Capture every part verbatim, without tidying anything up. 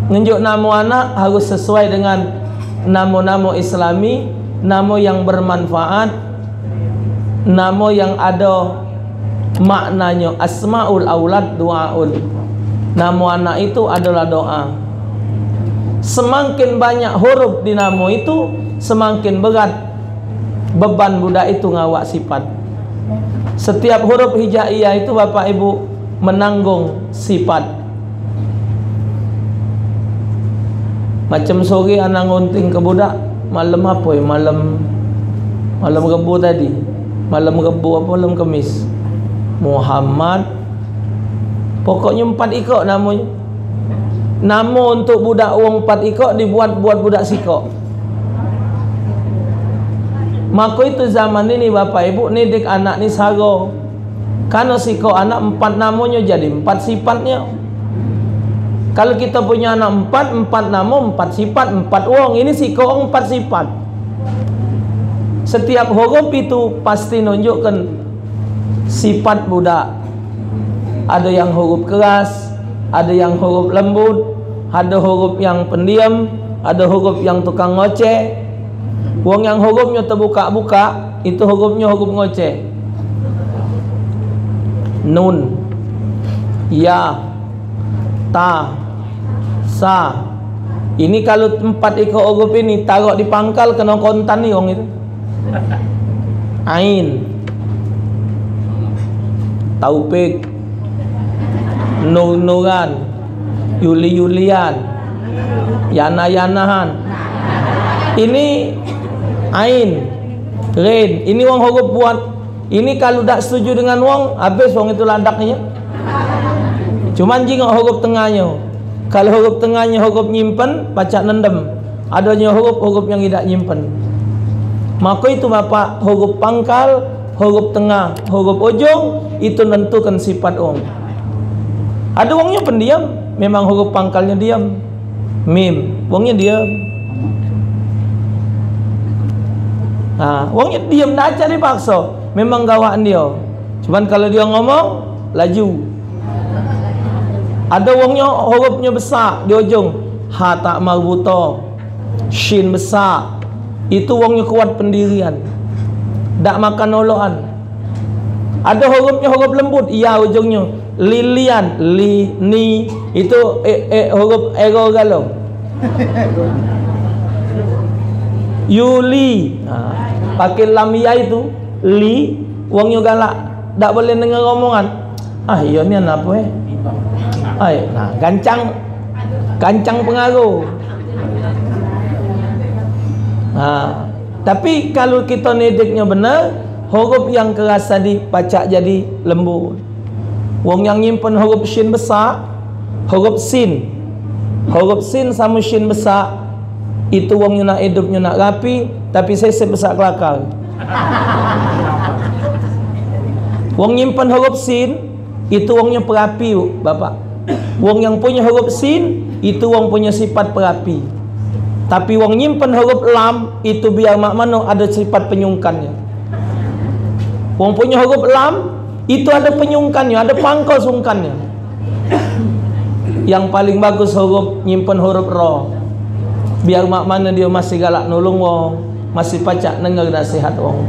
Ngenjuk namo anak harus sesuai dengan namo-namo Islami, namo yang bermanfaat, namo yang ado maknanyo. Asmaul aulad duaun. Namo anak itu adalah doa. Semakin banyak huruf di namo itu, semakin berat beban budak itu ngawak sifat. Setiap huruf hijaiyah itu, Bapak Ibu, menanggung sifat. Macam sore anak ngunting ke budak, malam apo yo? Malam, malam Rebu tadi. Malam Rebu apo malam Kemis? Muhammad. Pokoknyo empat ikok namonyo. Namo untuk budak wong empat ikok dibuat buat budak sikok. Mako itu zaman ini, Bapak Ibu, nidik anak ni saro. Karena sikok anak empat namonyo, jadi empat sifatnyo. Kalau kita punya anak empat, empat namo, empat sifat, empat wong. Ini sikok wong, empat sifat. Setiap huruf itu pasti nunjukkan sifat budak. Ada yang huruf keras, ada yang huruf lembut, ada huruf yang pendiam, ada huruf yang tukang ngoceh. Wong yang hurufnyo tebukak-bukak, itu hurufnyo huruf ngoceh. Nun, ya, ta, sa. Ini kalau empat ikok huruf ini tarok di pangkal, keno kontan ni wong itu. Ain, Taufik, Nur-nuran, Yuli-yulian, Yana-yanahan. Ini ain, rin. Ini wong huruf buat. Ini kalu dak setuju dengan wong, habis wong itu ladaknyo. Cuman jingok huruf tengahnyo. Kalu huruf tengahnyo huruf nyimpen, pacak nendem. Adonyo huruf, huruf yang idak nyimpen. Mako itu, Bapak, huruf pangkal, huruf tengah, huruf ujung, itu nentukan sifat wong. Ado wongnyo pendiam, memang huruf pangkalnyo diam. Mim, wongnyo diam. Ha, wongnyo diam, dak cak dipakso. Memang gawaan dio. Cuman kalu dio ngomong, laju. Ado wongnyo hurufnyo besak di ujung. Ha tak marbuto. Shin besak. Itu wongnyo kuat pendirian. Dak makan olokan. Ado hurufnyo huruf lembut, ya ujongnyo. Lilian, li, ni. Itu, eh, eh, huruf ero galo. Yuli. Ha, pakai lam ya itu. Li, wongnyo galak. Dak boleh dengar omongan. Ah, iyo nian apo, eh? Ai, nah, gancang, gancang pengaruh. Nah, tapi kalu kito nedeknyo bener, huruf yang keras tadi pacak jadi lembut. Wong yang nyimpen huruf shin besak, huruf sin, huruf sin samo shin besak, itu wongnyo nak idupnyo nak rapi, tapi sesep besak kelakar. Wong nyimpen huruf sin, itu wongnyo perapi, Bapak. Wong yang punyo huruf sin, itu wong punyo sifat perapi. Tapi wong nyimpen huruf lam, itu biar mak mano ado sifat penyungkannyo. Wong punyo huruf lam, itu ado penyungkannyo, ado pangko sungkannyo. Yang paling bagus huruf, nyimpen huruf ro. Biar mak mano dio masih galak nulung wong, masih pacak denger nasihat wong.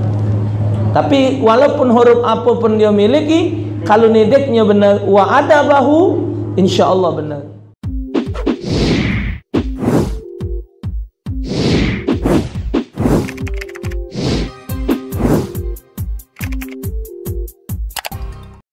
Tapi walaupun huruf apo pun dio miliki, kalu nedeknyo bener, wa adabahu, insyaallah bener.